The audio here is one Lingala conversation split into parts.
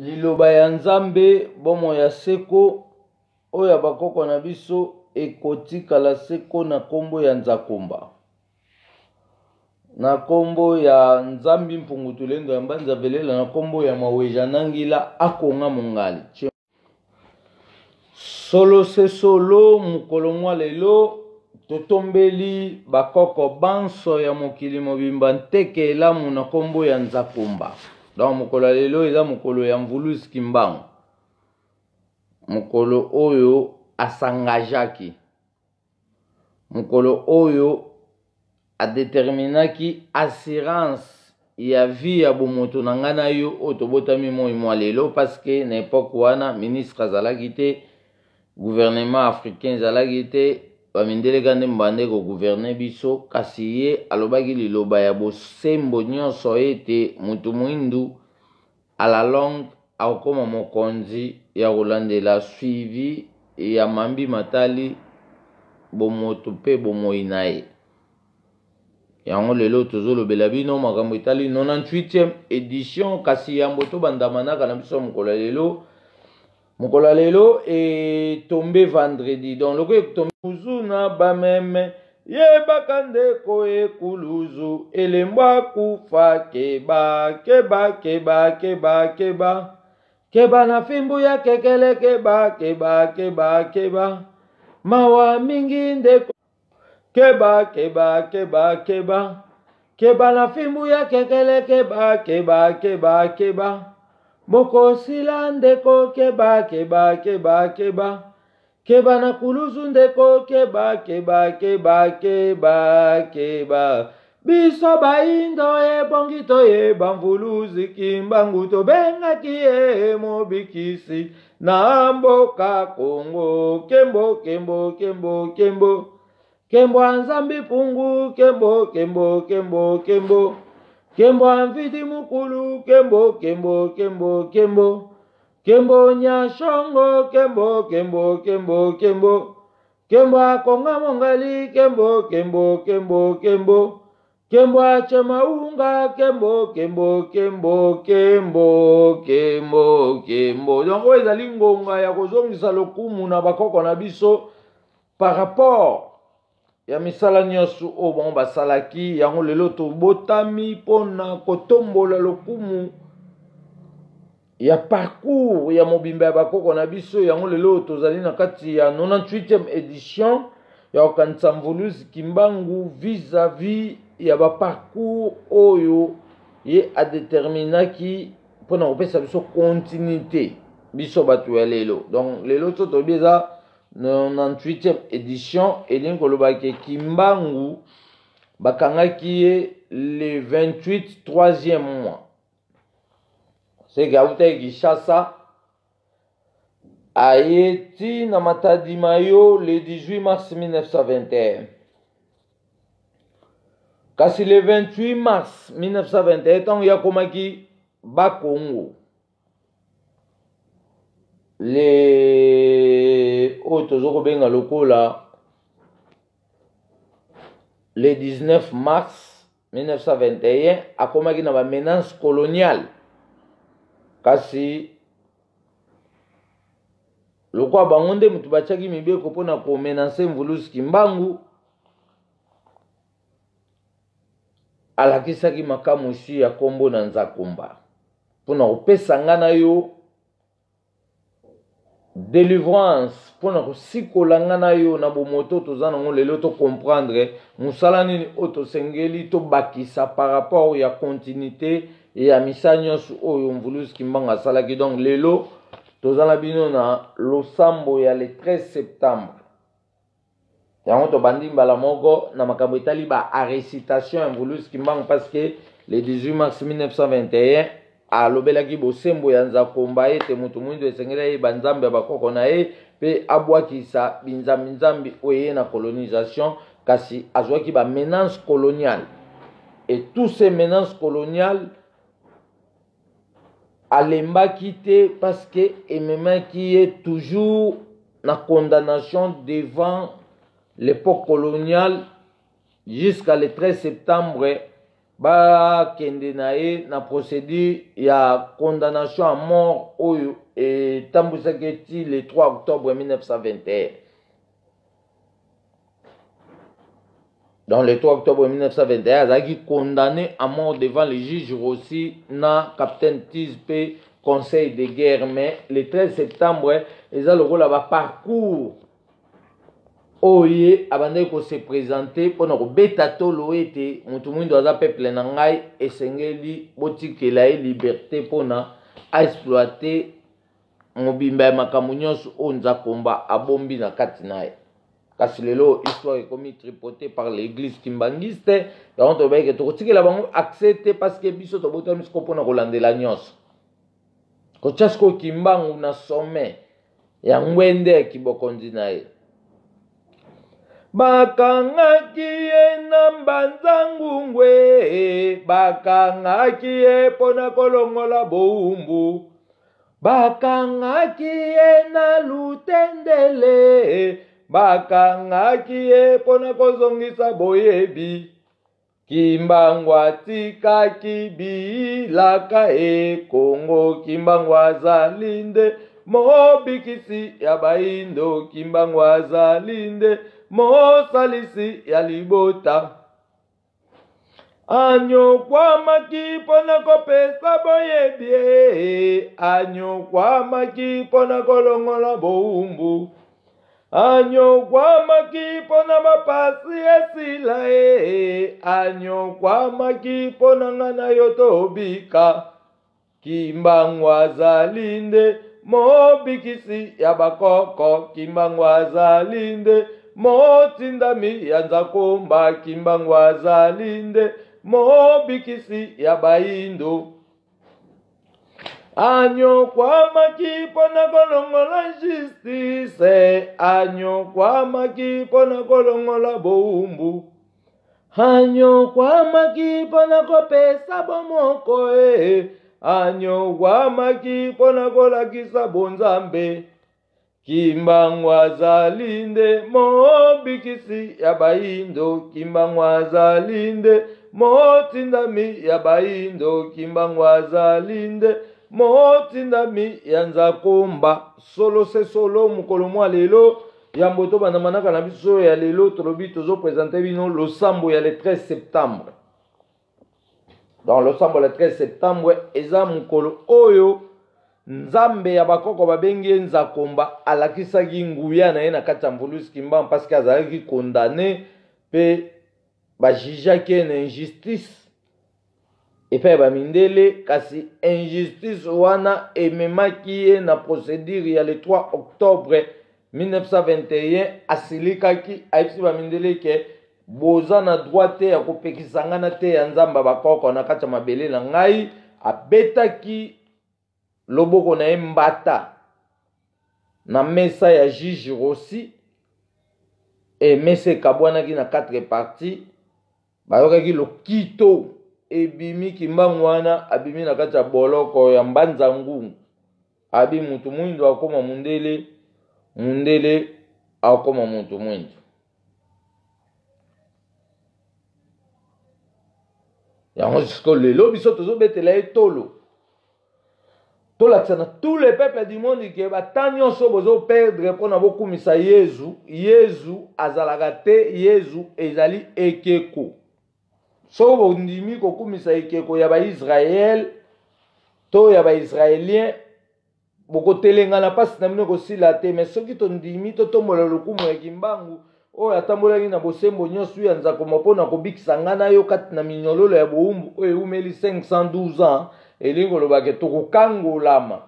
Liloba ya Nzambe, bomoi ya seko, oyo ya bakoko na biso ekotikala seko na kombo ya Nzakomba. Na kombo ya Nzambi Mpungu Tulendo ya Mbanza Velela, na kombo ya Maweja Nangila Akonga Mongali. Solo se solo, mokolo mwa lelo totombeli bakoko banso ya mokili mobimba nteke elamu na kombo ya Nzakomba. Donc mokolo ya lelo eza mokolo ya Mvuluzi Kimbangu, mokolo oyo asangajaki, mokolo oyo adeterminaki assurance ya vie ya bomoto na ngai na yo oyo tobotami moi mwa lelo, parce que na epoque wana ministre azalaki te, gouvernement africain ezalaki te, bamindele ka nde mbande kogouverne biso. Kasi ye alobaki liloba ya bosembo nyonso ete moto mwindu à la longue akokoma mokonzi ya kolandela suivi ya mambi matali bomoto mpe bomoi na ye. Yango lelo tozolobela bino makambo etali 98e edition. Kasi yambo tobanda manaka na biso ya mokolo ya lelo, mokolo ya lelo etombe vendredi, donc loko etombe kuzuna bameme yebaka ndeko ekuluzu elembo akufa keba keba keba keba keba keba na fimbu ya kekele keba keba keba keba mawa mingi ndeko keba keba keba keba keba na fimbu ya kekele keba keba keba keba bokosila ndeko keba keba keba keba keba na kuluzu ndeko keba keba keba keba keba biso baindo ebongi toyeba Mvuluzi Kimbangu tobengaki ye mobikisi na mboka Kongo. Kembo kembo kembo kembo kembo ya Nzambi pungu kembo kembo kembo kembo kembo ya Mvidi Mukulu kembo kembo kembo kembo kembo nyashongo kembo kembo kembo kembo kembo akonga mongali kembo kembo kembo kembo kembo achemaunga kembo kembo kembo kembo kembo kembo. Donc oyo ezali ngonga ya kozongisa lokumu na bakoko na biso par rapport ya misala nyonso oyo bango basalaki. Yango lelo tobotami mpona kotombola lokumu ya parcours ya mobimba ya bakoko na biso. Yango lelo tozali na kati ya 98e edition ya kokanisa Mvuluzi Kimbangu vis-à-vis ya baparcours oyo ye adeterminaki mpona kopesa biso continuité biso bato ya lelo. Donc lelo so toyebi eza 98e edition, elingi koloba ke Kimbangu bakangaki ye le 28 3e mois, seke autaki Kinshasa aye ti na Matadi Mayo le 18 mars 1921. Kasi le 28 mars 1921 ntango ye akomaki Bakongo, le oyo tozo kobenga lokola le 19 mars 1921, akomaki na bamenance coloniale. Kasi lokola bango nde moto batiaki mibeko mpona komenance Mvuluzi Kimbangu, alakisaki makamwisi ya nkombo na Nzakomba mpona kopesa nga na yo delivrance, mpona kosikola nga na yo na bomoto toza nango lelo, tocomprendre mosala nini oyo tosengeli tobakisa par rapport ya continuité ya misala nyonso oyo Mvuluzi Kimbangu asalaki. Donc lelo toza na bino na losambo ya le 13 septembre. Yango tobandi mbala moko na makambo etali ba arrestation ya Mvuluzi Kimbangu, parce que le 18 mars 1921 alobelaki bosembo ya Nzakomba ete moto mwindo esengeli ayeba Nzambe ya bakoko na ye mpe abwakisa binzambi-nzambi oyo eye na colonisation. Kasi azwaki ba menaces coloniales, et tous ces menaces coloniales alembaki te, parce que ememaki ye toujours na condamnation devant l'époque coloniale jusqu'à le 13 septembre. Bakende na ye na procédure ya condamnation à mort oyo etambwisaki ye ti le 3 octobre 1921. Dans le 3 octobre 1921, azalaki condamné à mort devant le juge Rossi na capitaine Tiz mpe conseil de guerre. Mais le 13 septembre eza lokola ba parcours oyo ye abandaki ko se presenter mpo na kobeta tolo ete moto mwindo aza peuple na ngai, esengeli botikela ye liberté mpo na aexploite mobimba ya makambo nyonso oyo Nzakomba abombi na kati na ye. Kasi lelo histoire ekomi tripote par l'église kimbanguiste. Yango tolobaki ke tokotikela bango accès te, parce que biso tobotami sikoyo mpo na kolandela nyonso, kotya sikoyo Kimbangu na sommet ya ngwende ya kibokonzi na ye. Bakangaki ye na Mbanza Ngungwe, bakangaki ye mpo na kolongola bowumbu, bakangaki ye na Lutendele, bakangaki ye mpo na kozongisa boyebi. Kimbangu atikaki bilaka e Kongo, Kimbangu azali nde mobikisi ya baindo, Kimbangu azali nde mosalisi ya libota. Anyokwamaki mpo na kopesa boyebi e, anyokwamaki mpo na kolongola bowumbu, anyokwamaki mpo na bapasi esila e, anyokwamaki mpo na nga na yo tobika. Kimbangu azali nde mobikisi ya bakoko, Kimbangu azali nde motindami ya Nzakomba, Kimbangu azali nde mobikisi ya baindo. Anyokwamaki mpo na kolongola justice, anyokwamaki mpo na kolongola bowumbu, anyokwamaki mpo na kopesa bomoko e, anyokwamaki mpo na kolakisa bonzambe. Kimbangu azali nde mobikisi ya baindo, Kimbangu azali nde motindami ya baindo, Kimbangu azali nde motindami ya Nzakomba. Solo se solo, mokolo mwa lelo yambo tobanda manaka na biso ya lelo, tolobi tozopresente bino losambo ya le 13 septembre. Donc losambo le 13 septembre eza mokolo oyo Nzambe ya bakoko babengi ye Nzakomba alakisaki nguya na ye na kati ya Mvuluzi Kimbangu, parce que azalaki condamné mpe bajugeaki ye na injustice epai ya bamindele. Kasi injustice wana ememaki ye na procédure ya le 3 octobre 1921. Asilikaki, ayebisi bamindele ke boza na droit te ya kopekisa ngai na te ya Nzambe ya bakoko na kati ya mabele na ngai. Abetaki loboko na ye mbata na mesa ya juge Rossi, e mesa ekabwanaki na 4 parties. Bayokaki lokito ebimi. Kimbangu wana abimi na kati ya boloko ya Mbanza Ngungu, abi mutu mwindo akoma mundele, mundele akoma mutu mwindo. Yango sikoyo lelo biso tozobetela ye tolo, tolakisa na tous les peuples du monde ke bata nyonso bozoperdre mpona bokumisa Yezu. Yezu azalaka te, Yezu ezali ekeko. Soki bondimi kokumisa ekeko ya Baisraele to ya Baisraelien, bokotelengana, mpasi na bino ekosila te. Me soki tondimi totombola lokumu ya Kimbangu oyo atambolaki na bosembo nyonso ya Nzakoma mpo na kobikisa ngai na yo kati na minyololo ya bowumbu oyo eumeli 512 ans, elingi koloba ke tokokangolama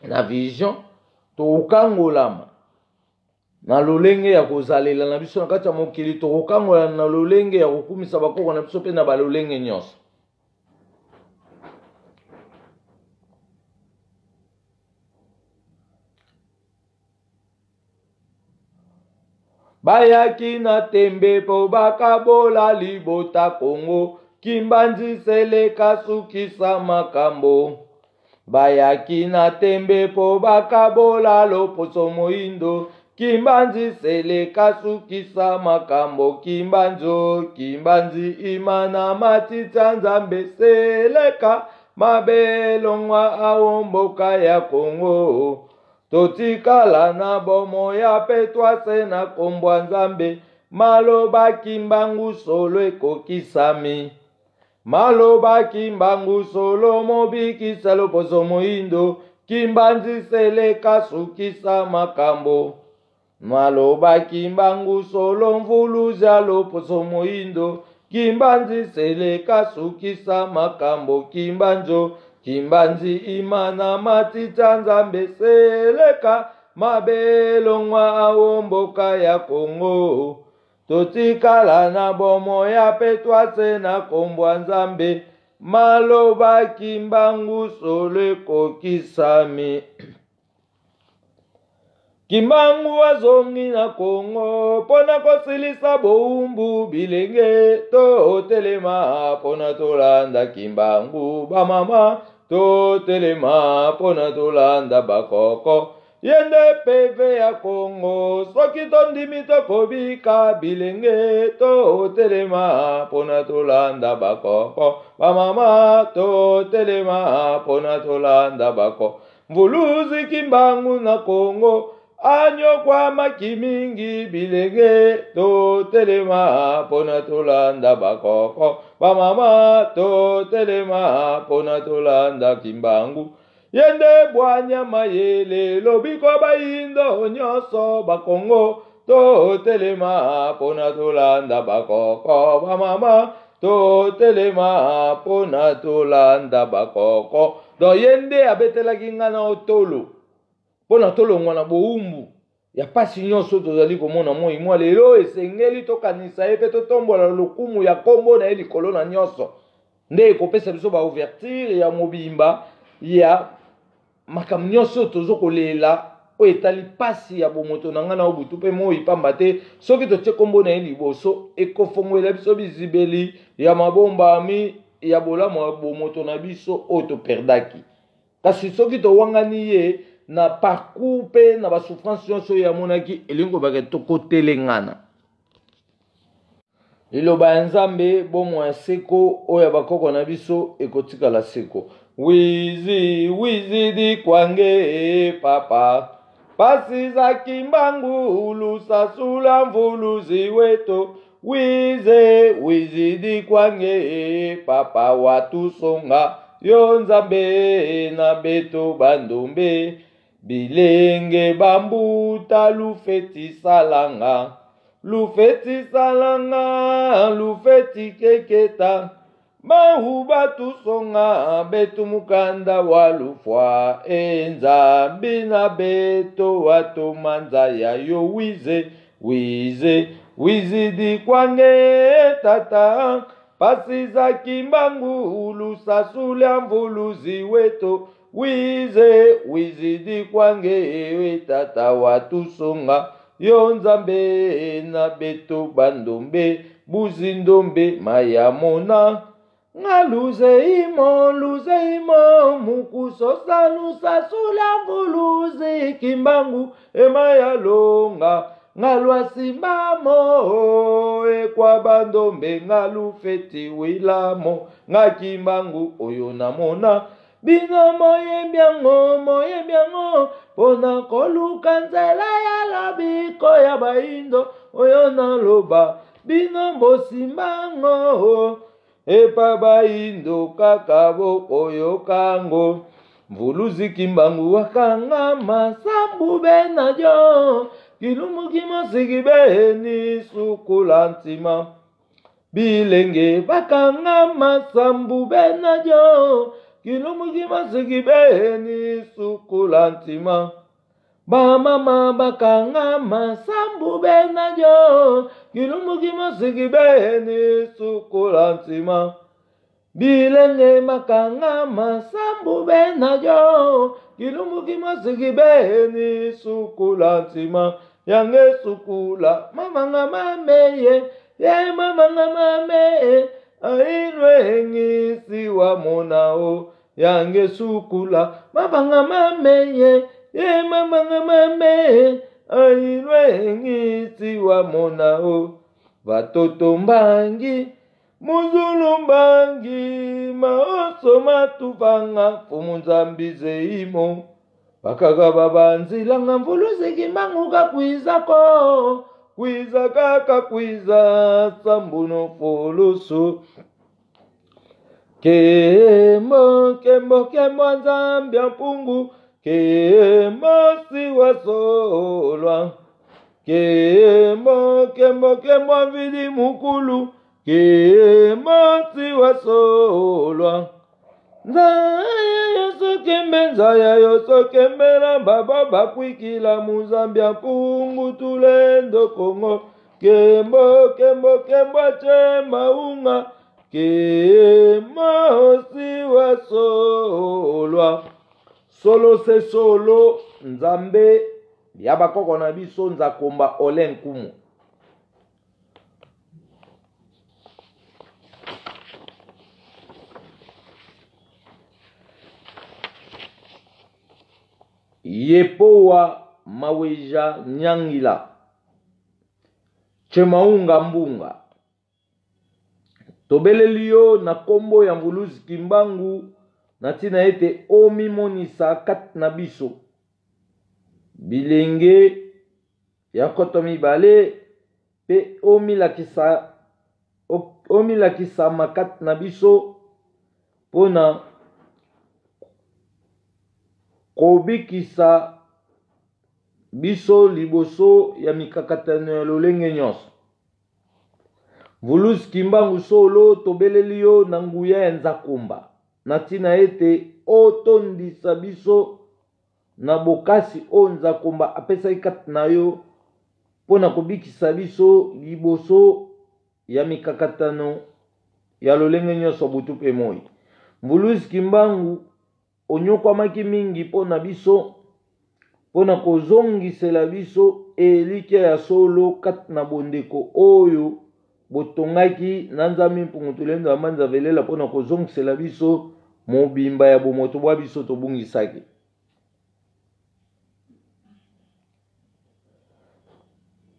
na vision, tokokangolama na lolenge ya kozalela na biso na kati ya mokili, tokokangolama na lolenge ya kokumisa bakoko na biso mpe na balolenge nyonso. Bayaki na tembe mpo bakabola libota Kongo, Kimbanzi seleka sukisa makambo. Bayaki na tembe mpo bakabola loposo moindo, Kimbanzi seleka sukisa makambo Kimbanzo Kimbanzi imana matitsa Nzambe seleka mabelongwa awo mboka ya Kongo totikala na bomo ya petwase na kombwa Nzambe maloba Kimbangu solo ekokisami maloba Kimbangu solo mobikisa loposo moyindo Kimbanzi seleka sukisa makambo maloba Kimbangu solo mvuluzi ya loposo moyindo Kimbanzi seleka sukisa makambo Kimbanzo Kimbanzi imana matitsa Nzambe seleka mabelongwa awo mboka ya Kongo totikala na bomo ya petwase na kombwa Nzambe maloba Kimbangu solo ekokisami. Kimbangu azongi na Kongo mpona kosilisa bowumbu bilenge totelema mpona tolanda Kimbangu bamama totelema mpona tolanda bakoko yende peve ya Kongo soki tondimi tokobika bilenge totelema mpona tolanda bakoko bamama totelema mpona tolanda bakoko mvuluzi Kimbangu na Kongo anyokwamaki mingi bilenge totelema mpona tolanda bakoko bamama totelema mpona tolanda Kimbangu yende bwanya mayele lobiko bayindo nyonso bakongo totelema mpona tolanda bakoko bamama totelema mpona tolanda bakoko. Donc ye nde abetelaki nga na otolo mpona tolongwa na bowumbu ya pasi nyonso tozali komona moi mwa lelo. Esengeli tokanisa ye mpe totombola lokumu ya nkombo na ye likolo na nyonso nde ekopesa biso baouverture ya mobimba ya makambo nyonso tozokolela oyo etali pasi ya bomoto na ngai na butu mpe moi, pamba te soki totie nkombo na ye liboso ekofongwela biso bizibeli ya mabombami ya bolamu ya bomoto na biso oyo toperdaki. Kasi soki towangani ye na parcours mpe na basouffrance nyonso oyo amonaki, elingi kobaka tokotelengana. Liloba ya Nzambe bomoi ya seko oyo ya bakoko na biso ekotikala seko. Wizi wizi dikwange papa pasi za Kimbangu lusasula mvuluzi weto wize wizi dikwange papa watusonga yo Nzambe na beto bandombe bilenge bambuta lufeti salanga lufeti salanga lufeti keketa bahu batusonga betu mukanda wa lufwa e Nzambi na beto watomanza ya yo wize wize wizidi kwange tata pasi za Kimbangu lusasulia mvuluzi weto wize wizidi kwange tata watusonga yo Nzambe na beto bandombe buzi ndombe mayamona nga luzeimo luzeimo mukusosa lusasula mvuluzi Kimbangu emayalonga nga lwasimbamo ekwa bandombe nga lufeti wilamo nga Kimbangu oyo namona bino moyembi yango mpona koluka nzela ya lobiko ya bayindo oyo naloba bino bosimbango epa bayindo kaka bokoyokango mvuluzi Kimbangu wakanga masambu benajo kilumbu kimosiki beni sukula ntima bilenge bakanga masambu benajo kilumbu kimosiki beni sukula ntima bamama bakanga masambu benajo kilumbu kimosiki beni sukula ntima bilenge makanga masambu benajo kilumbu kimosiki beni sukula ntima yange sukula mamanga mameye ye mamanga mameye ainwengisi wa monao yange sukula mabanga mameye ye mamanga mameye Ailwengisi wa mona o Batoto mbangi Muzulu mbangi Maoso matufanga Fumu Nzambi zeimo Bakaka babanzilanga Mvuluzi Kimbangu kakwizako Kwiza kaka kwiza Sambuno fulusu Kembo kembo kembo Nzambi ya mpungu Kembo siwa solwa Kembo kembo kembo mvidi mukulu Kembo siwa solwa Nzaya yoso kembe nzaya yoso kembe na baba bakwikila muzambia mpungu tulendo Kongo Kembo kembo kembo che maunga Kembo siwa solwa Solo se solo Nzambe ya bakoko na biso Nzakomba ole nkumu. Yepowa Maweja Nyangila Chemaunga Mbunga Tobeleli yo na kombo ya Mvuluzi Kimbangu na ntina ete omimonisa kati na biso bilenge ya nkoto mibale mpe omilakisama kati na biso mpo na kobikisa biso liboso ya mikakatano ya lolenge nyonso. Mvuluzi Kimbangu solo tobeleli yo na nguya ya Nzakomba na ntina ete otondisa biso na bokasi oyo Nzakomba apesaki kati na yo mpo na kobikisa biso liboso ya mikakatano ya lolenge nyonso butu mpe moi. Mvuluzi Kimbangu onyokwamaki mingi mpo na biso, mpo na kozongisela biso elikya ya solo kati na bondeko oyo botongaki na Nzambe Mpungu Tulendo ya Mbanza Velela mpo na kozongisela biso mobimba ya bomoto bwa biso tobungisaki.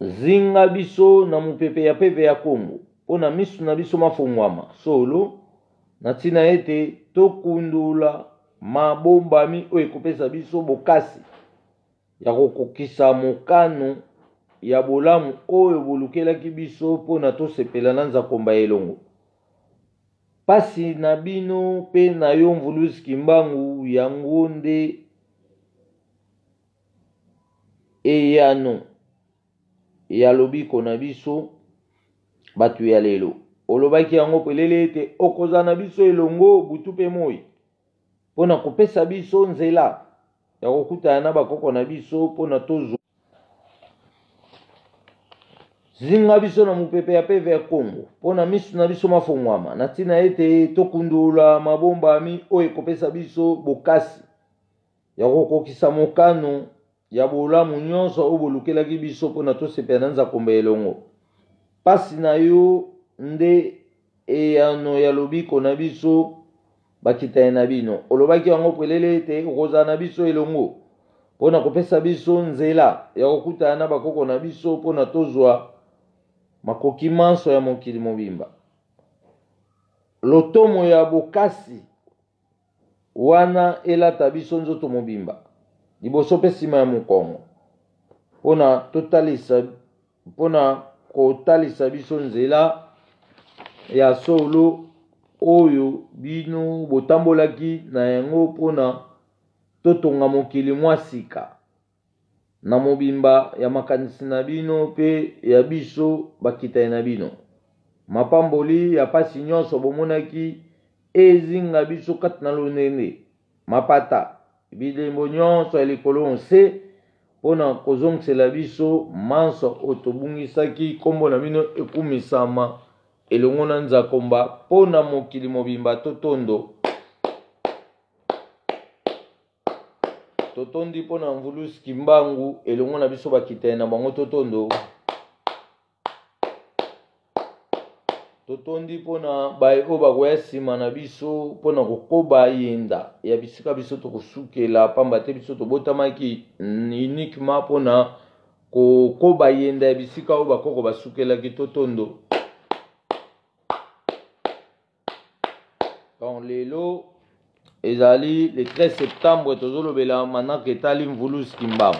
Zinga biso na mopepe ya peve ya Kongo mpo na miso na biso mafongwama solo na ntina ete tokundola mabombami oyo ekopesa biso bokasi ya kokokisa mokano ya bolamu oyo bolukelaki biso mpo na tosepela na Nzakomba elongo. Pasi na bino mpe na yo Mvuluzi Kimbangu yango nde eyano ya lobiko na biso bato ya lelo. Olobaki yango polele ete okozala na biso elongo butu mpe moi mpo na kopesa biso nzela ya kokutana na bakoko na biso mpo na tozwa. Zinga biso na mopepe ya peve ya Kongo mpo na miso na biso mafongwama na ntina ete tokundola mabombami oyo ekopesa biso bokasi ya kokokisa mokano ya bolamu nyonso oyo bolukelaki biso mpo na tosepela na Nzakomba elongo. Pasi na yo nde eyano ya lobiko na biso bakitani na bino. Olobaki yango polele ete okozala na biso elongo mpo na kopesa biso nzela ya kokutana na bakoko na biso mpo na tozwa makoki manso ya mokili mobimba. Lotomo ya bokasi wana elata biso nzoto mobimba, liboso mpe nsima ya mokongo, mpo na kotalisa biso nzela ya solo oyo bino botambolaki na yango mpo na totonga mokili mwa sika na mobimba ya makanisi na bino mpe ya biso bakitani na bino. Mapamboli ya pasi nyonso bomonaki ezinga biso kati na londende, mapata, bilembo nyonso ya likolo nse mpo na kozongisela biso manso oyo tobungisaki. Nkombo na bino ekumisama elongo na Nzakomba mpo na mokili mobimba. Totondo. Totondi mpo na Mvuluzi Kimbangu elongo na biso bakitani na bango. Totondo. Totondi mpo na baye oyo bakoya nsima na biso mpo na kokoba yenda ya bisika biso tokosukela, pamba te biso tobotamaki uniquement mpo na Kokoba yenda ya bisika oyo bakoko basukelaki totondo. Donc lelo ezali le 13 septembre, tozolobela manaka etali Mvuluzi Kimbangu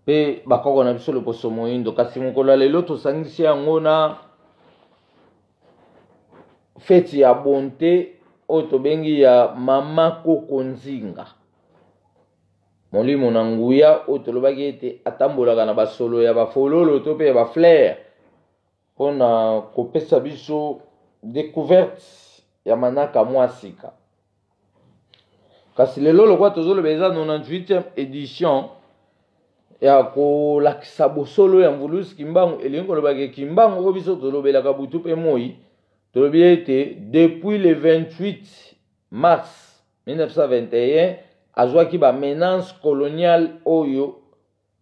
mpe bakoko na biso loposo moyindo. Kasi mokolo ya lelo tosangisi yango na feti ya bonte oyo tobengi ya Mama Koko Nzinga, molimo na nguya oyo tolobaki ete atambolaka na basolo ya bafololo to mpe ya bafleur mpo na kopesa biso découverte ya manaka mwa sika. Kasi lelo lokola tozoloba eza 98e édition ya kolakisa bosolo ya Mvuluzi Kimbangu, elingi koloba ke Kimbangu oyo biso tolobelaka butu mpe moi, tolobi ete depuis le 28 mars 1921 azwaki ba menace coloniale oyo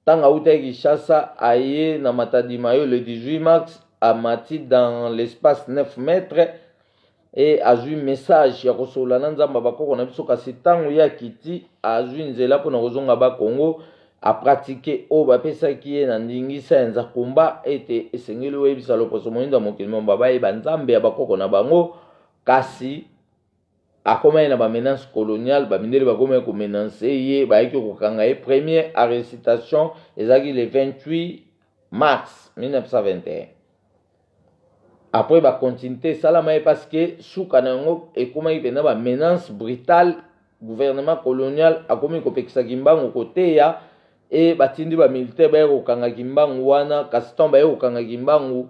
ntango awutaki Kinshasa aye na Matadi Mayo le 18 mars, amati dans l'espace 9 mètres e azwi message ya kosolola na Nzambe ya bakoko na biso. Kasi ntango ye akiti, azwi nzela mpona kozonga Bakongo, apratike oyo bapesaki ye na ndingisa ya Nzakomba ete esengeli oyebisa loposo moyindo ya mokili mobimba bayeba Nzambe ya bakoko na bango. Kasi akomaki na bamenace coloniale, bamindele bakomaki komenance ye, bayaki kokanga ye. Première arrestation ezalaki le 28 mars 1921. Après bacontinuité esalama ye parce que suka na yango ekomaki mpenza bamenace brutale. Gouvernement colonial akomi kopekisa Kimbangu koteya e batindi bamilitaire baye kokanga Kimbangu wana. Kasi ntango baye kokanga Kimbangu,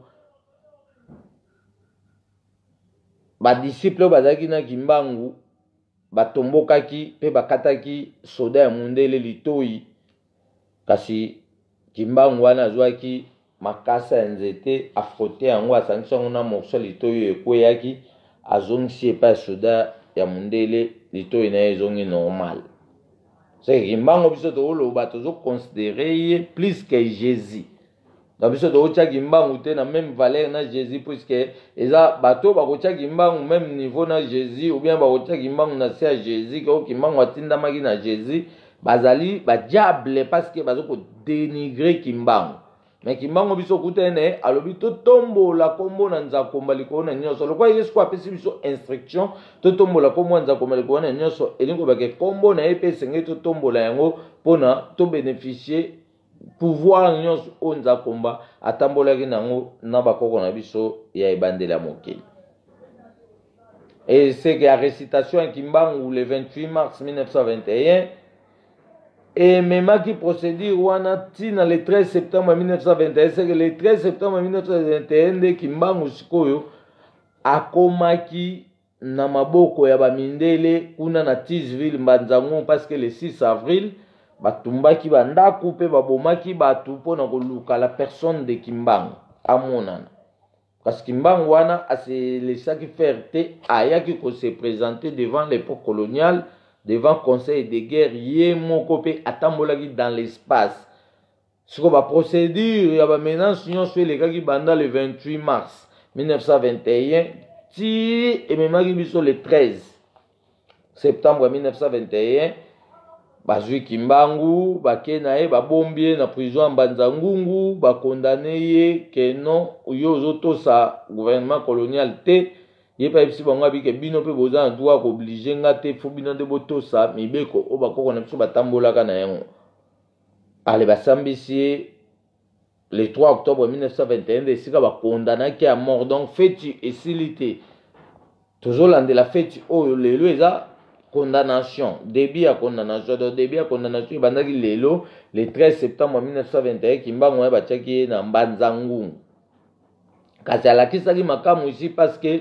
badisiple oyo bazalaki na Kimbangu batombokaki mpe bakataki soda ya mundele litoi. Kasi Kimbangu wana azwaki makasa ya nzete, afrote yango, asangisi yango na morceau ya litoi oyo ekweyaki, azongisi epai ya soda ya mundele, litoi na ye ezongi normal. Seke Kimbangu biso tokoloba tozoconsidere ye plus que Jésus. Na biso tokotya Kimbangu te na même valeur na Jésus, puisque eza bato bakotya Kimbangu même niveau na Jésus ou bien bakotya Kimbangu na se ya Jésus, ke Kimbangu atindamaki na Jésus, bazali badiable parce que baza kodénigre Kimbangu. Mais Kimbangu biso okutani na ye, alobi totombola nkombo na Nzakomba likolo na nyonso. Lokola Yesu ko apesi biso instruction totombola nkombo ya Nzakomba likolo na nyonso, elingi kobake nkombo na ye mpe esengeli totombola yango mpona tobénéficie pouvoir nyonso oyo Nzakomba atambolaki nango na bakoko na biso ya ebandeli ya mokili. Et c'est que ya récitation ya Kimbangu le 28 mars 1921 ememaki procédure wana ntina le 13 septembre 1921. C'est que le 13 septembre 1921 nde Kimbangu sikoyo akomaki na maboko ya bamindele kuna na Thysville, Mbanzango, parce que le 6 avril batumbaki bandako mpe babomaki bato mpona koluka la personne de Kimbangu amonana. Kasi Kimbangu wana aselesaki faire te, ayaki kose présenter devant l'époque coloniale, devant conseil de guerre, ye moko mpe atambolaki dans l'espace. Sikoyo baprocédure ya bamenace nyonso elekaki banda le 28 mars 1921 ti ememaki biso le 13 septembre 1921. Bazwi Kimbangu, bake na ye, babombi ye na prison ya Mbanza Ngungu, bakondane ye ke non, yo ozotosa gouvernement colonial te. Ye mpe ayebisi bango abike bino mpe boza na droit kooblige nga te, fo bino nde botosa mibeko oyo bakoko na biso batambolaka na yango. Ale basambisi ye le 3 octobre 1921 nde esika bakondanaki ya mort. Donc feti esili te, tozolandela feti oyo lelo eza condamnation, début ya condamnation. Donc début ya condamnation ebandaki lelo le 13 septembre 1921. Kimbangu wana batiaki ye na Mbanza Ngungu, kasi alakisaki makambo ici parce que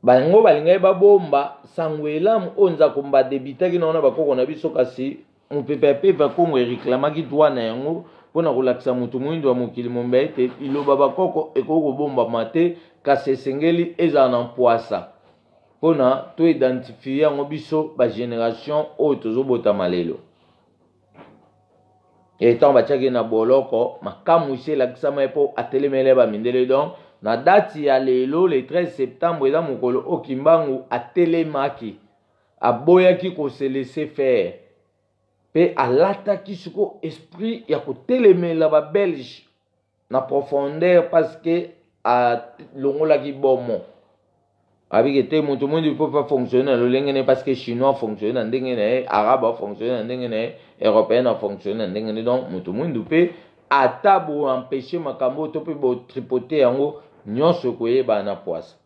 bango balingaki babomba sango elamu oyo Nzakomba adebitaki na wana bakoko na biso. Kasi mopepe ya peve ya Kongo ereklamaki droit na yango mpona kolakisa moto moyindo ya mokili mombe ete liloba bakoko ekoki kobombama te, kasi esengeli ezala na mpwasa mpona toidentifie yango biso bagénération oyo tozobotama lelo. E ntango batiaki na boloko, makamwisi elakisama ye mpo atelemele bamindele. Donc na date ya lelo le 13 septembre eza mokolo oyo Kimbangu atelemaki, aboyaki kose laisser faire. Mpe alataki sikoyo esprit ya kotelemela ba Belge na profondeur parce que alongolaki bomo. Abike te moto mwindu il faut pas fonctionner na lolenge na ye parce que chinois fonctionne na ndenge na ye, arabe afonctionne na ndenge na ye, européen afonctionne na ndenge na ye. Donc moto mwindu mpe ata bo empêcher makambo oyo to mpe bo tripoter yango nyonso ekoyebana na pwasa.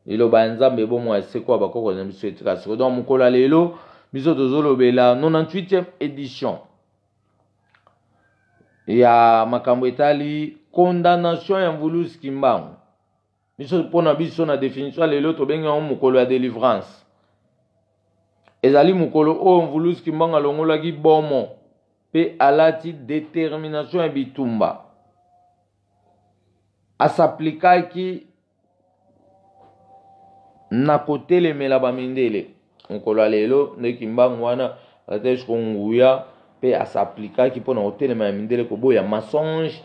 Liloba ya Nzambe bomoi ya seko ya bakoko na biso etika seko. Donc mokolo ya lelo biso tozolobela 98e edition ya makambo etali condamnation ya Mvuluzi Kimbangu. Biso mpo na biso na definition ya lelo tobengi yango mokolo ya delivrance. Ezali mokolo oyo Mvuluzi Kimbangu alongolaki bomo mpe alati determination ya bitumba. Asaplikaki na kotelemela bamindele. Mokolo ya lelo nde Kimbangu wana alataki siko nguya mpe asaplikaki mpo na kotelema ya mindele, koboya mensonge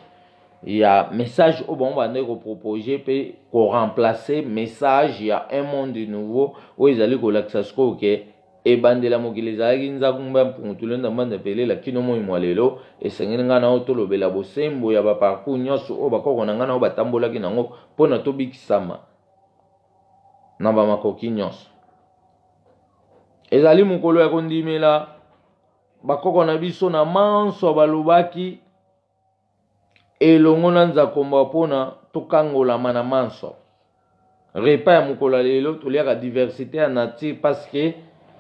ya message oyo bango bandaki kopropose mpe koremplace message ya un monde nouveau oyo ezali kolakisa sikoyo ke ebandela mokili ezalaki nzakumba ya mpungu tulenda mbanda pelela kino moi mwa lelo. Esengeli ngai na yo tolobela bosembo ya baparcours nyonso oyo bakoko na ngai na yo batambolaki nango mpo na tobikisama na bamakoki nyonso. Ezali mokolo ya kondimela bakoko na biso na manso balobaki elongo na nzakomba mpona tokangolama na manso. Repas ya mokolo ya lelo toliaka diversité ya nature parce que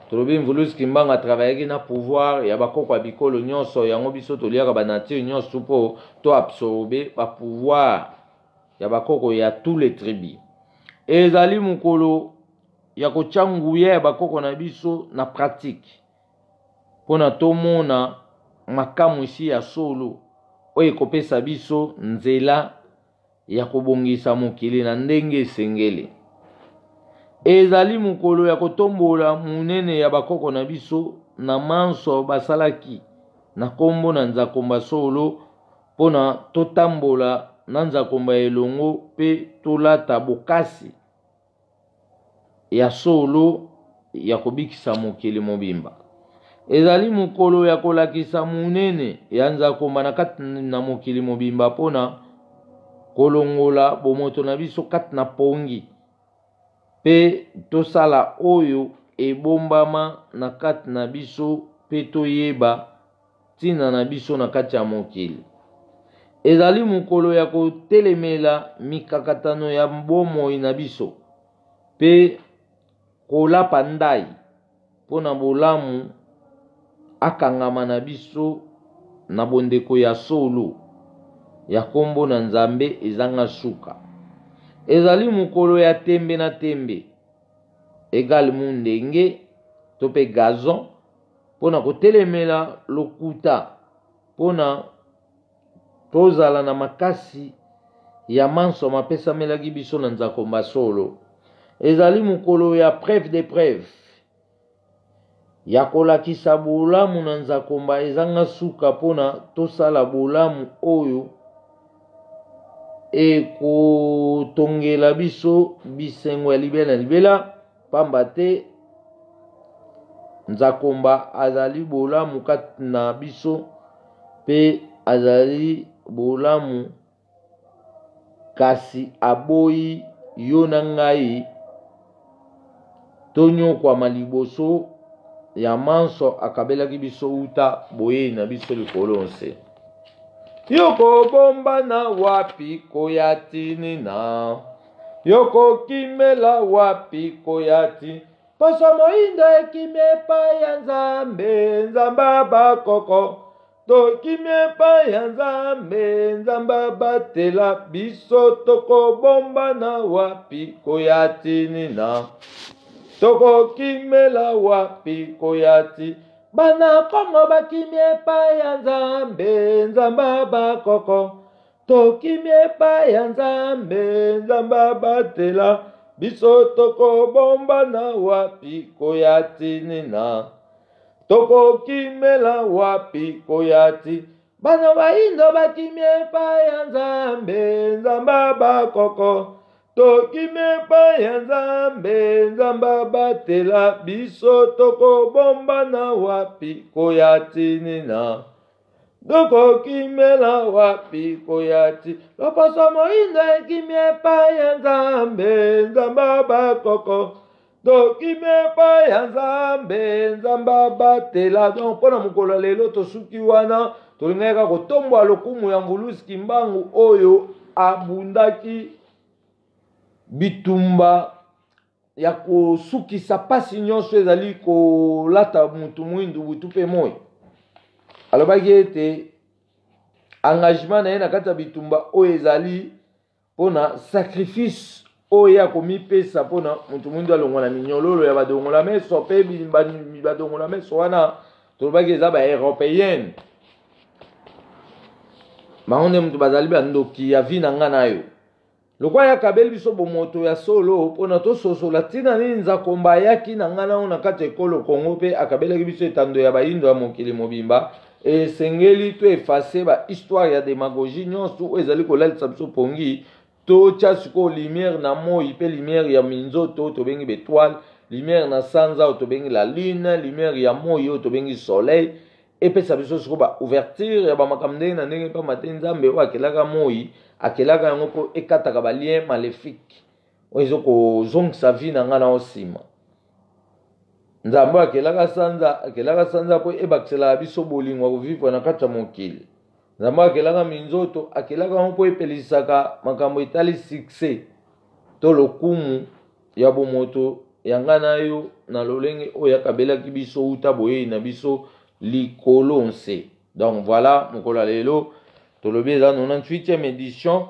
tolobi Mvuluzi Kimbangu atravaillaki na pouvoir ya bakoko ya bikolo nyonso, yango biso toliaka ba nature nyonso mpo to absorber ba pouvoir ya bakoko ya tous les tribus. Ezali mokolo ya kotya nguya ya bakoko na biso na pratique mpo na tomona makamwisi ya solo oyo ekopesa biso nzela ya kobongisa mokili na ndenge esengeli. Ezali mokolo ya kotombola monene ya bakoko na biso na manso basalaki na nkombo na Nzakomba solo mpo na totambola na Nzakomba elongo mpe tolata bokasi ya solo ya kobikisa mokili mobimba. Ezali mokolo ya kolakisa monene ya Nzakomba na kati na mokili mobimba mpo na kolongola bomoto na biso kati na pongi mpe tosala oyo ebombama na kati na biso mpe toyeba ntina na biso na kati ya mokili. Ezali mokolo ya kotelemela mikakatano ya bomoi na biso mpe kolapa ndai mpo na bolamu akangama na biso na bondeko ya solo ya nkombo na Nzambe ezanga suka. Ezali mokolo ya tembe na tembe, egal mundenge to mpe gazon, mpo na kotelemela lokuta, mpo na tozala na makasi ya manso mapesamelaki biso na Nzakomba solo. Ezali mokolo ya preuve de preuve ya kolakisa bolamu na Nzakomba ezanga suka mpo na tosala bolamu oyo ekotongela biso bisengo ya libela na libela, pamba te Nzakomba azali bolamu kati na biso mpe azali bolamu, kasi aboyi yo na ngai tonyokwama liboso ya manso akabelaki biso uta boyei na biso likolo nse. Yokobombana wapi koya tinina, yokokimela wapi koya ti poso moindo ekimi epai ya Nzambe, Nzambe abakoko tokimi epai ya Nzambe, Nzambe abatela biso, tokobombana wapi koya tinina, tokokimela wapi koya ti bana Kongo bakimi epai ya Nzambe, Nzambe abakoko tokimi epai ya Nzambe, Nzambe abatela biso, tokobombana wapi koya tinina, tokokimela wapi koya ti bana bayindo bakimi epai ya Nzambe, Nzambe abakoko Tokimi epai ya Nzambe, Nzambe abatela biso, tokobombana wapi koya tinina? Tokokimela wapi koya ti? Loposo moindo ekimi epai ya Nzambe, Nzambe abakoko. Tokimi epai ya Nzambe, Nzambe abatela. Donc mpo na mokolo ya lelo tosuki wana, tolingaki kaka kotombola lokumu ya Mvuluzi Kimbangu oyo abundaki bitumba ya kosukisa mpasi nyonso ezali kolata mutu mwindu butu mpe moi. Alobaki ete engagement na ye na kati ya bitumba oyo ezali mpo na sacrifice oyo ye akomipesa mpo na moto moindo alongwa na minyololo ya badongola meso mpe badongola meso wana tolobaki eza ba européenne bango nde moto bazali bandoki ya vi na nga na yo lokola ye akabeli biso bomoto ya solo mpo na tososola ntina nini nzakomba ayaki na ngai nango na kati ya ekolo kongo mpe akabelaki biso etando ya bayindo ya mokili mobimba esengeli to efase ba histoire ya demagogie nyonso oyo ezali kolalisa biso pongi totya sikoyo lumière na moi mpe lumière ya minzoto oyo tobengi betoile lumière na sanza oyo tobengi la lune lumière ya moi oyo tobengi soleil epesa biso sikoyo ba ouverture ya bamakambo ndenge na ndenge mpamba te nzambe oyo akelaka moi akelaka yango mpo ekataka balien maléfique oyo ezokozongisa vie na ngai na nsima nzambe oyo akelaka sanza akelaka sanza mpo ebakiselaka biso bolingo ya kovivre na kati ya mokili nzambe oyo akelaka minzoto akelaka yango mpo epelisaka makambo etali succès to lokumu ya bomoto ya ngai na yo na lolenge oyo akabelaki biso uta boyei na biso likolo nse donc voilà mokolo ya lelo tolobi eza 98e édition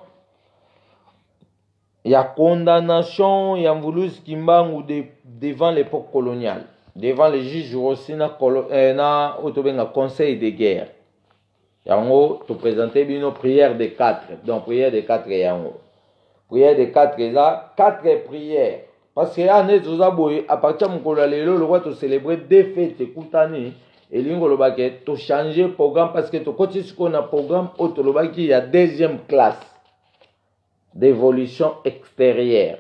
ya condamnation ya Mvuluzi Kimbangu de, devant l'époque coloniale devant le juge Rossi na, eh, na oyo tobenga conseil de guerre yango topresente bino prière de 4 donc prière de 4 yango prière de 4 eza 4 prières parce que ya nde toza boye à partir ya mokolo ya lelo lokola tocelebre deux fete ekutani elingi koloba ke tochange programme parce que tokoti sikoyo na programme oyo tolobaki ya deuxième classe d'évolution extérieure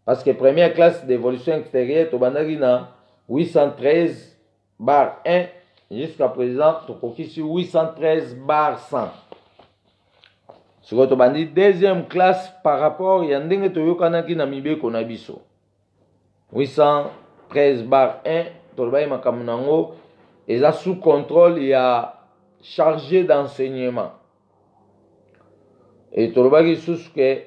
parce que première classe d'évolution extérieure tobandaki na 813 bar 1 jusqu'à présent tokokisi 813 bar 100 sikoyo tobandi deuxième classe par rapport ya ndenge toyokanaki na mibeko na biso 813 bar 1 tolobaki makambo na yango eza sous contrôle ya chargé d'enseignement e tolobaki lisusu ke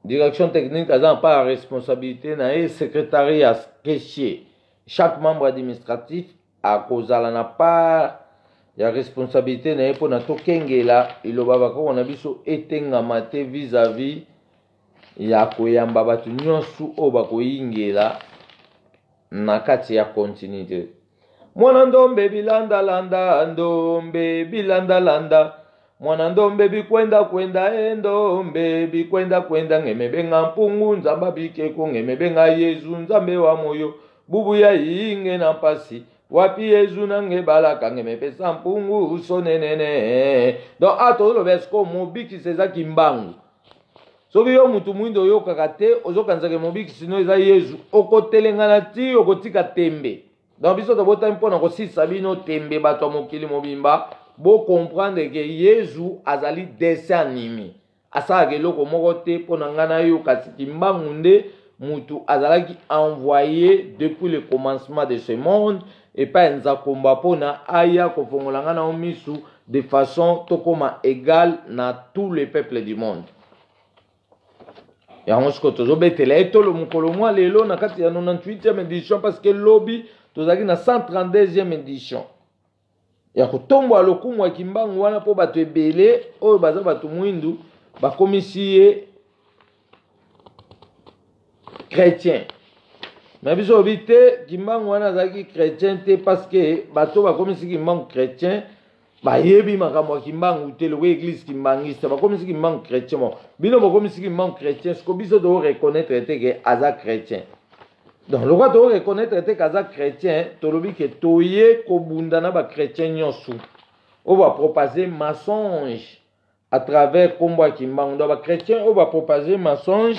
direction technique aza na part ya responsabilité na ye secrétariat caissier chaque membre administratif akozala na part ya responsabilité na ye mpo na tokengela liloba bakoko na biso etengama te vis-à-vis ya koyamba bato nyonso oyo bakoyingela na kati ya continuité mwana ndombe bilandalanda ndombe bilandalanda mwana ndombe bikwenda kwenda e ndombe bikwenda kwenda ngeme benga mpungu nzamba bikeko ngeme benga yezu nzambe wa moyo bubu ya inge na mpasi wapi yezu na nge balaka ngeme pesa mpungu sonenene donc a tozoloba sikoyo mobikisi eza kimbangu soki yo motu mwindo oyokaka te ozokanisaka mobikisi no eza yezu okotelengana ti okotika tembe donc biso tobotami mpo na kosilisa bino tembe bato ya mokili mobimba bocomprendre ke yezu azali dessin anime asalaka eloko moko te mpo na ngai na yo kasi kimbangu nde mutu azalaki envoyé depuis le commencement de ce monde epai ya nzakomba mpo na aya kofongola ngai na yo misu de façon tokoma égal na tous les peuples du monde yango sikoyo tozobetela ye tolo mokolo mwa lelo na kati ya 98e édition parce que lobi tozalaki na 132e édition ya kotombola lokumu ya kimbangu wana mpo bato ebele oyo baza bato mwindu bakomisi ye chrétien me biso olobi te kimbangu wana azalaki chrétien te parce que bato bakomisi kimbangu chrétien bayebi makambo ya kimbangu te lokola eglise kimbangiste bakomisi kimbangu chrétien bon bino bokomisi kimbangu chrétien siko biso toko reconnaître te ke aza chrétien donc lokola toko reconnaître te ke aza chrétien tolobi ke toye kobunda na bachrétien nyonso oyo bapropage mensonge. À travers nkombo ya Kimbangu. Donc bachrétien oyo bapropage mensonge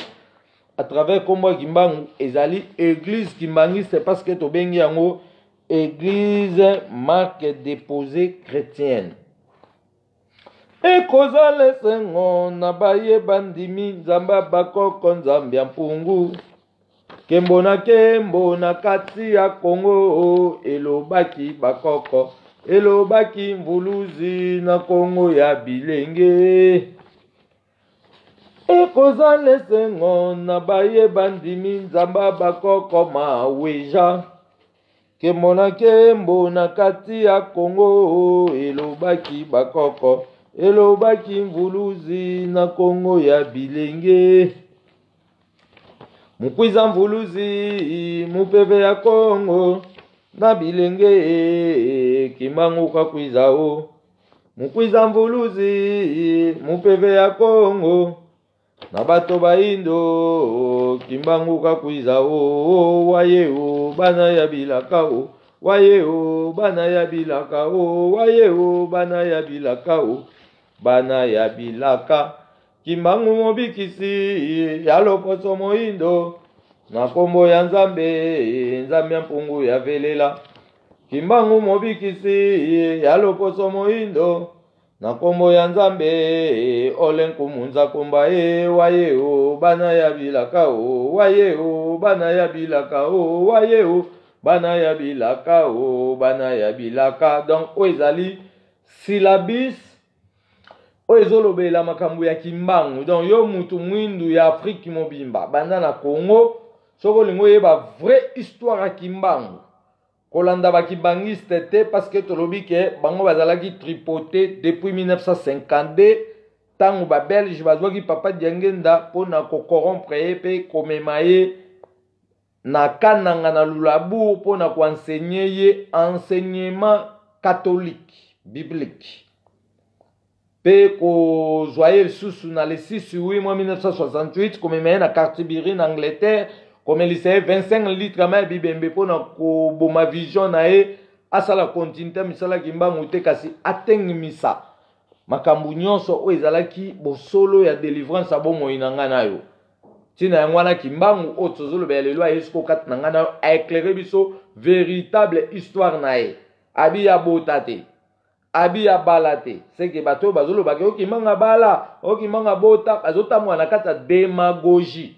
à travers nkombo ya Kimbangu ezali église kimbangiste, parce que tobengi yango église marque déposée chrétienne. Ekozala esengo na baye bandimi Nzambe ya bakoko, Nzambe ya mpungu, nkembo na nkembo na kati ya Kongo. Elobaki bakoko, elobaki mvuluzi na Kongo ya bilenge. Ekozala esengo na baye bandimi Nzambe ya bakoko, maweja, nkembo na nkembo na kati ya Kongo. Elobaki bakoko, elobaki mvuluzi na Kongo ya bilenge. Mukwiza mvuluzi mupeve ya Kongo na bilenge, Kimbangu kakwiza o. Mukwiza mvuluzi mupeve ya Kongo na bato bayindo, Kimbangu kakwiza o. Waye o bana ya bilaka o, waye o bana ya bilaka o, waye o bana ya bilaka o, bana ya bilaka. Kimbangu mobikisi ya loposo moyindo na nkombo ya Nzambe, Nzambe ya mpungu ya velela. Kimbangu mobikisi ya loposo moyindo na nkombo ya Nzambe, ole nkumu nzakomba e. Waye o bana ya bilaka o, waye o bana ya bilaka o, waye o bana ya bilaka o, bana ya bilaka. Donc oyo ezali syllabus oyo ezolobela makambo ya Kimbangu. Donc yo mutu mwindu ya Afrique mobimba, banda na Congo, soki olingi oyeba vraie histoire ya Kimbangu, kolanda bakimbangiste te, parce que tolobi ke bango bazalaki tripoté depuis 1952, ntango babelge bazwaki Papa Diangenda mpona kocorrompre ye mpe komema ye na Kananga na Luluabourg mpona koenseigner ye enseignement catholique biblique, mpe kozwa ye lisusu na le 6 8 mois 1968, komema ye na Canterbury na Angleterre, komelisa ye 25 litre mai ya bibembe mpona koboma vision na ye, asala continuité misala Kimbangu te, kasi atengimisa makambo nyonso oyo ezalaki bosolo ya délivrance ya bomoi na ngai na yo. Ntina yango wana Kimbangu oyo tozolobela lelo aye siko kati na ngai na yo, aéclaire biso véritable histoire na ye. Abi abota te, abi abala te. Seke bato oyo bazolobaka oyo Kimbangu abala, oyo Kimbangu abota, bazotambola na kati ya démagogie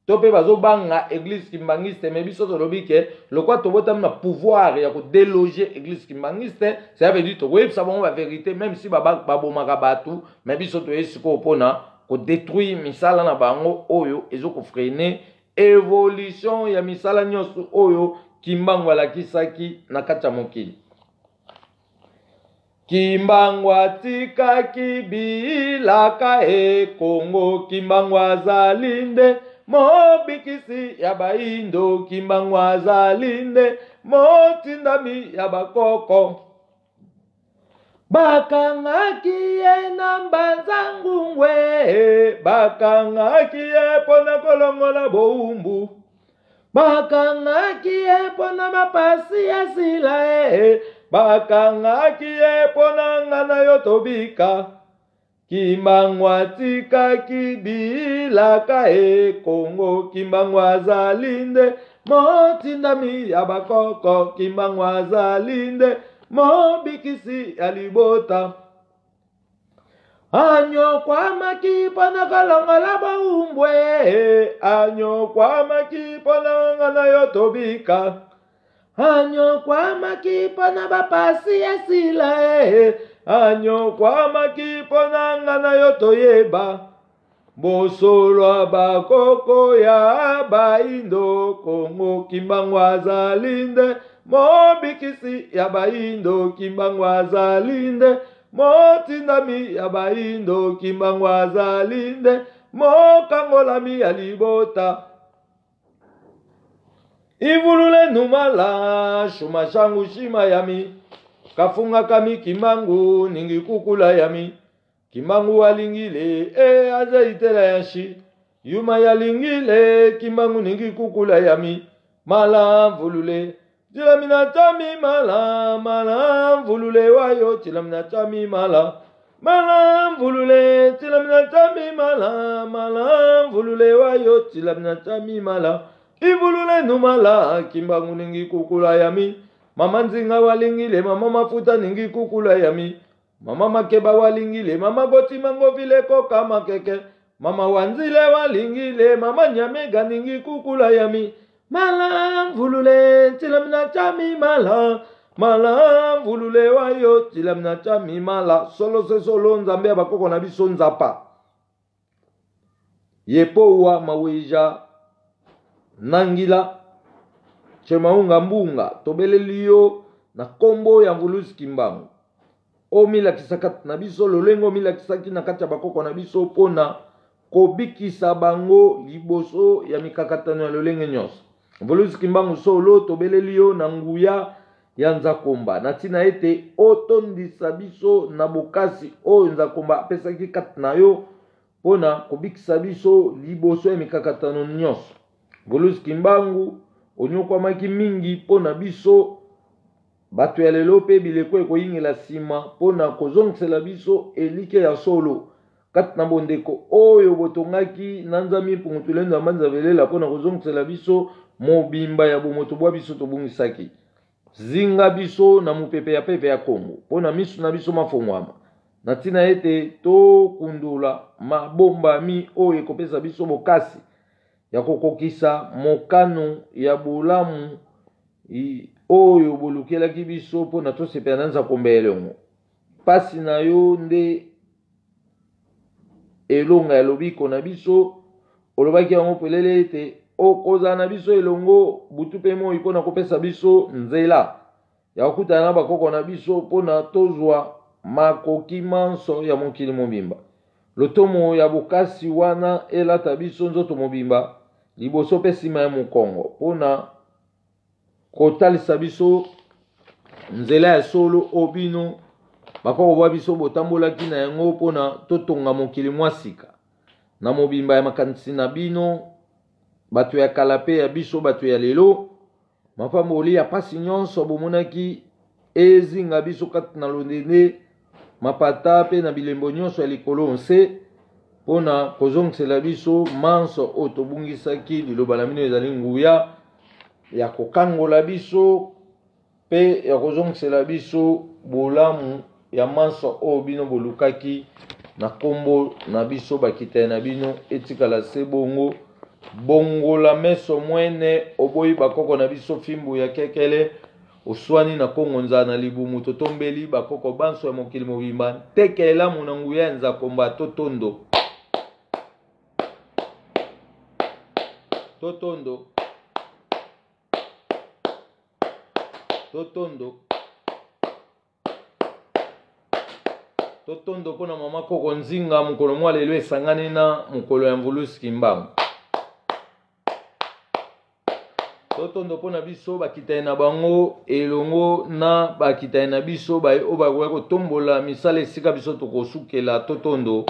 to mpe bazobanga église kimbangiste. Mais biso tolobi ke lokwa tobotami na pouvoir ya kodéloger église kimbangiste, ça veut dire tokoyebisa bango bavérité, même si babomaka bato. Mais biso toye sikoyo mpona kodétruire misala na bango oyo ezokofreiner évolution ya misala nyonso oyo Kimbangu alakisaki na kati ya mokili. Kimbangu atikaki bilaka e Kongo, Kimbangu azali nde mobikisi ya bayindo, Kimbangu azali nde motindami ya bakoko. Bakangaki ye na Mbanza Ngungwe, bakangaki ye mpona kolongola bowumbu, bakangaki ye mpona mapasi ya sila e, bakangaki ye mpona nga na yo tobika. Kimbangu atikaki bilaka e Kongo, Kimbangu azali nde motindami ya bakoko, Kimbangu azali nde mobikisi ya libota. Anyokwamaki mpona kolongola bowumbwe, anyokwamaki mpona nga na yo tobika, anyokwamaki mpona bapasi ya sila e, anyokwamaki mpona nga na yo toyeba bosolo bakoko ya bayindo Kongo. Kimbangu azali nde mobikisi ya bayindo, Kimbangu azali nde motindami ya bayindo, Kimbangu azali nde mokangolami ya libota. Ivulule numala shuma shangu shima yami kafunga kami Kimbangu ningi kukula yami. Kimbangu alingile e azaitela yashi yuma yalingile, Kimbangu ningi kukula yami mala mvulule tilamina tami mala mala mvulule wayo tilamina tami mala. Mala mvulule tilamina tami mala mala mvulule wayo tilamina tami mala ivulule numala kimbangu ningi kukula yami mama nzinga walingile mama mafuta ningi kukula yami mama makeba walingile mama gotima ngovile koka makeke mama wanzile walingile mama nyamega ningi kukula yami mala mvulule tilamina tami mala mala mvulule wayo tilamina tami mala. Solo se solo nzambe ya bakoko na biso nzapa yepowa maweja nangila chemaunga mbunga tobeleli yo na kombo ya Mvuluzi Kimbangu omilakisaka na biso lolengo omilakisaki na kati ya bakoko na biso mpona kobikisa bango liboso ya mikakatano ya lolenge nyonso. Mvuluzi Kimbangu solo tobeleli yo na nguya ya Nzakomba na ntina ete otondisa biso na bokasi oyo Nzakomba apesaki kati na yo mpona kobikisa biso liboso ya mikakatano nyonso. Mvuluzi Kimbangu onyokwamaki mingi mpona biso bato ya lelo mpe bileko ekoyingela nsima mpona kozongisela biso elike ya solo kati na bondeko oyo botongaki na Nzambe mpungu tulendo ya mbanza velela mpona kozongisela biso mobimba ya bomoto bwa biso tobungisaki. Zinga biso na mopepe ya peve ya Kongo mpona miso na biso mafongwama na ntina ete tokundola mabombami oyo ekopesa biso bokasi ya kokokisa mokano ya bolamu oyo bolukelaki biso mpona tosepela na Nzakomba elongo. Pasi na yo nde elonga ya lobiko na biso. Olobaki yango polele ete okozala na biso elongo butu mpe moi mpona kopesa biso nzela ya kokutana na bakoko na biso mpona tozwa makoki manso ya mokili mobimba. Lotomo ya bokasi wana elata biso nzoto mobimba liboso mpe nsima ya mokongo mpona kotalisa biso nzela ya solo oyo bino bakoko bwa biso botambolaki na yango mpona totonga mokili mwa sika na mobimba ya makanisi na bino bato ya kala mpe ya biso bato ya lelo. Mapamboli ya pasi nyonso bomonaki ezinga biso kati na londende mapata mpe na bilembo nyonso ya likolo nse mpona kozongisela biso manso oyo tobungisaki. Liloba na bino ezali nguya ya kokangola biso mpe ya kozongisela biso bolamu ya manso oyo bino bolukaki na kombo na biso bakitani na bino etikala se bongo. Bongola meso mwene oboyi bakoko na biso fimbu ya kekele oswani na kongo nzala na libumu totombeli bakoko banso ya mokili mobimba nteke elamu na nguya ya Nzakomba totondo totondo totondo totondo mpona mama koko Nzinga mokolo mwa lelo esangani na mokolo ya Mvuluzi Kimbangu. Totondo mpona biso bakitani na bango elongo na bakitani na biso baye oyo bakoki kotombola misala esika biso tokosukela. Totondo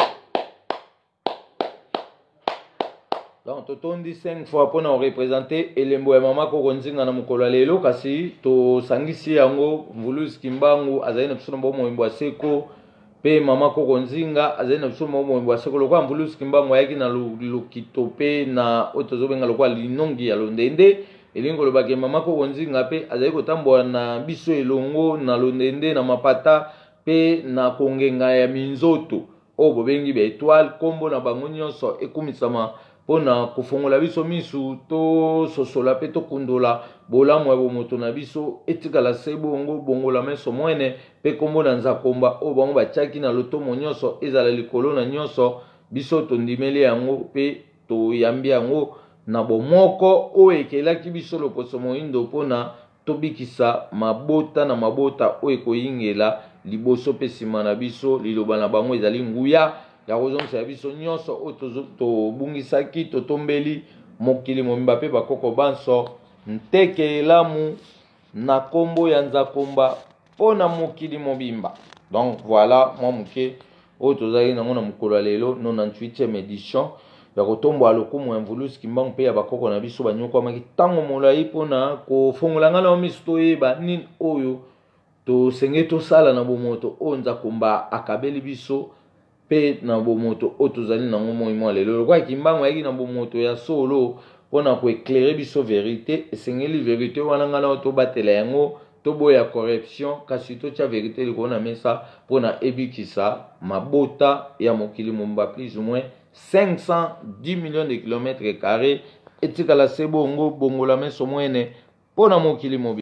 donc totondi 5 fois mpona korepresente elembo ya mama koko Nzinga na mokolo ya lelo, kasi tosangisi yango. Mvuluzi Kimbangu azali na biso na bomoi bwa seko mpe mama koko Nzinga azali na biso na bomoi bwa seko. Lokola Mvuluzi Kimbangu ayaki na lokito mpe na oyo tozobenga lokola linongi ya londende, elingi kolobake mama koko Nzinga mpe azali kotambola na biso elongo na londende na mapata mpe na kongenga ya minzoto oyo bobengi ba étoile. Kombo na bango nyonso ekumisama mpona kofongola biso misu tososola mpe tokundola bolamu ya bomoto na biso etikala se bongo. Bongola meso mwene mpe kombo na Nzakomba oyo bango batiaki na lotomo nyonso ezala likolo na nyonso. Biso tondimeli yango mpe toyambi yango na bomoko oyo ekelaki biso loposo moyindo mpona tobikisa mabota na mabota oyo ekoyingela liboso mpe nsima na biso. Liloba na bango ezali nguya ya kozongisa biso nyonso oyo tobungisaki. Totombeli mokili mobimba mpe bakoko banso nteke elamu na kombo ya Nzakomba mpona mokili mobimba. Donc voilà mwa moke oyo tozalaki nango na mokolo ya lelo 98e édition ya kotombola lokumu ya Mvuluzi Kimbangu mpe ya bakoko na biso banyokwamaki ntango molai mpona kofongola nga na miso toyeba nini oyo Tosengeli tosala na bomoto oyo Nzakomba akabeli biso mpe na bomoto oyo tozali nango moi mwa lelo. Lokola Kimbangu ayaki na bomoto ya solo mpo na koeclaire biso verite, esengeli verite wana ngai nao tobatela yango, toboya corruption, kasi totya verite likolo na mesa mpo na ebikisa mabota ya mokili mobimba, plus ou moins 510 millions de kilomètres carrés. Etikala se bongo, bongola meso mwene mpo na mokili mobimba.